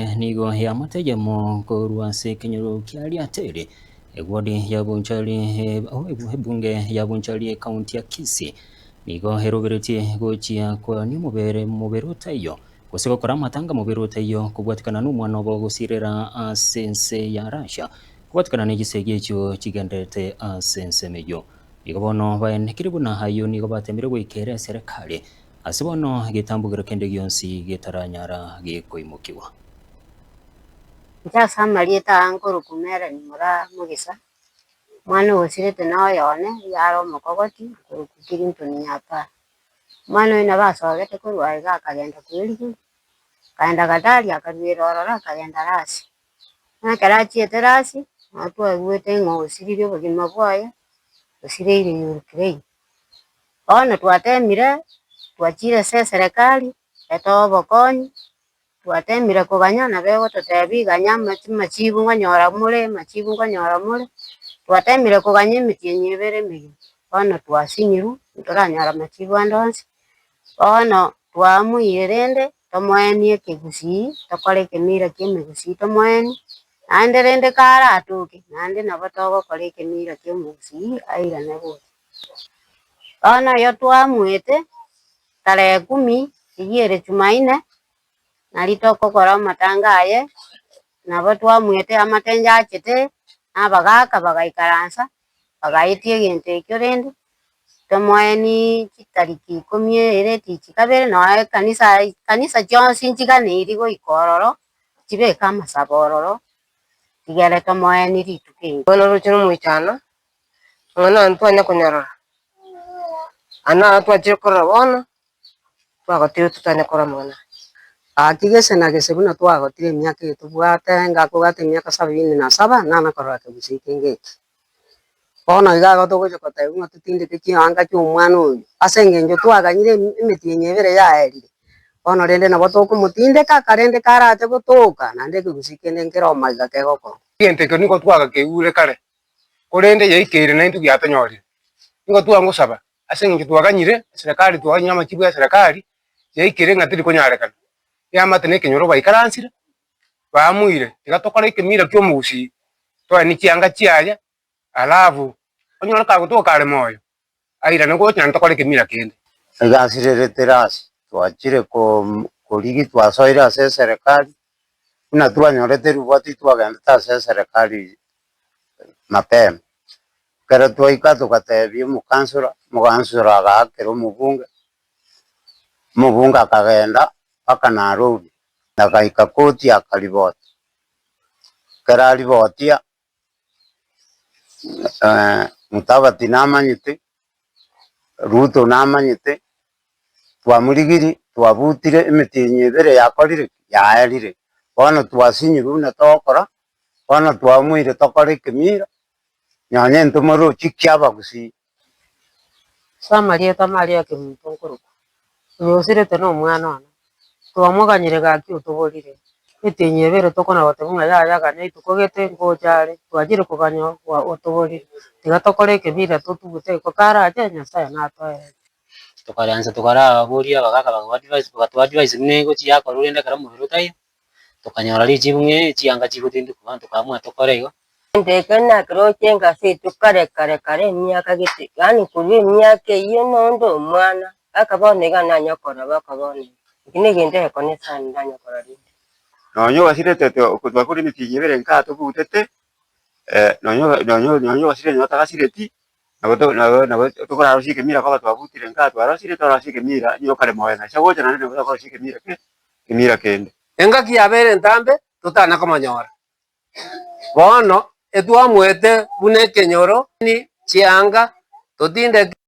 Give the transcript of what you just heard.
Nigo eamate eyemo korwa ase ekenyoro kia Riateri, ewodi ya Bonchari, ebunge ya Bonchari ekaunti ya Kisii, nigo eroberetie gochia koania omobere mobere otaiyo, gose gokora amatanga mobere otaiyo kobwatikana nomwana obo gosirera ase ense ya Russia, kobwatikana ne chisegi echio chigendererete ase ensemo eyio. Nigo bono baenekire buna ayio nigo batemire goikera eserekari Ase bono egetambokero kende gionsi getaranyara gekoimokigwa. Inche ase amarieta aa nkorokwa Melanie Moraa Mogisa, omwana ogosirete na oyone yare omokogoti okorokwa Clinton Nyapara. Omwana oyo nabo asogete korwa iga akagenda kwerigeria, akaenda Qatar akaruera ororo akagenda Russia. Na ekero achiete Russia, nabo twaigwete ng'a osiririe obogima bwaye, osireire Ukraine. Bono twatemire, twachire ase eserekari, etoe obokonyi, twatemire koganya nabo egototebia ganya amachibu nkonyora more, amachibu nkonyora more, twatemire koganya emetienyi ebere emegima, bono twasinyirwe, ntoranyora amachibu ande onsi, bono twamoire rende tomoenie ekegusii, tokore ekemira kia emegusii tomoenie, naende rende karatoke, naende nabo togokora ekemira kia omogusii airane gocha. Bono oyo twamoete tarehe kumi eyio ere Jumaine, nario togokora amatanga aye, nabo twamoete amatenje achete, na abagaka bagaikaransa, bagaetia egento ekio rende, tomoenie chitariki ikomi ere tichi kabere nonya ekanisa kanisa chionsi nchiganeiri goika ororo, chibeke amasabo ororo, tigere tomoenie rituko erio. Bono oroche nomoichano, Amang'ana aya ntwanya konyorora, aya naro twachire korora bono, twagotire totanya korora amang'ana aya. Gaki gese na gese buna twagotire emiaka eye tobwate, ngakobwate emiaka sabini na saba, nana korora kegusii kenge eke. Bono iga igo togocha kotebia ng'a totindeke chianga chia omwana oyo, ase eng'encho twaganyire emetienyi ebere yaerire, bono rende nabo tokomotindeka, karende karache gotoka, naende ekegusii kende nkere omaiga kegokorwa. Egento ekio nigo twagakeigure kare, korende yaikeire naintwe giatonyorire. Nigo twangosaba ase eng'encho twaganyire eserekari twaganyire amachibu ya eserekari, yaikeire ng'a teri konyarekana. Eamate na ekenyoro baikaransire, baamuire tiga tokore ekemira kia omogusii, toenie chianga chiaye, alafu onyore kagotoka kare moyo, airane gocha naende tokore ekemira kende. Egasi rere terasi, twachire korigia twasoire ase eserekari, buna twanyorete riboti twagendete ase eserekari mapema. Ekero twaika togatebia omokansora, omokansora agaakera omobunge, omobunge akagenda mpaka Nairobi, agaika koti akariboti. Ekero aribotia, Mudavadi namanyete, Ruto namanyete, twamorigirie, twabutire emetienyi ebere yakorire ki? Yaerire. Bono twasinyirwe buna togokora, bono twamoire tokore ekemira, nonya intwe morochi ki abagusii. Ase amarieta Maria Kemunto nkorokwa, oyo osirete nomwana one, twamoganyire gaki otoborire, etienyi ebere tokona goteba ng'a yaya ganya rituko gete ngocha are, twachire koganya otoborire, tiga tokore ekemira totugute iko karache Nyasaye natoerete. Tokaransa tokaraboria abagaka bakago advise bagatoa advice buna egochi yakorwa rende ekero omobere otaiyo. Tokanyora richibu ng'a chianga chigotindekwa bono tokaamua tokore igo. Egento eke nakeroche engaso yaito kare kare kare emiaka gete, yaani korwa emiaka eyio nonde omwana, mpaka bono iga nanya korora mpaka bono iga. Eki negento egekone sana ndanya korora rende. Nonya ogasirete twakora emetienyi ebere nkaa tobutete, nonya nonya nonya ogasirete nonya otagasireti, nabo to nabo nabo tokorarosie ekemira koba twabutire nkaa twarosire torosie ekemira onye okare moyo nacha gocha naende nabo tokorosia ekemira ke ekemira kende. Engaki yabeire entambe totana komonyora. Bono etwamoete buna ekenyoro chianga totindeke.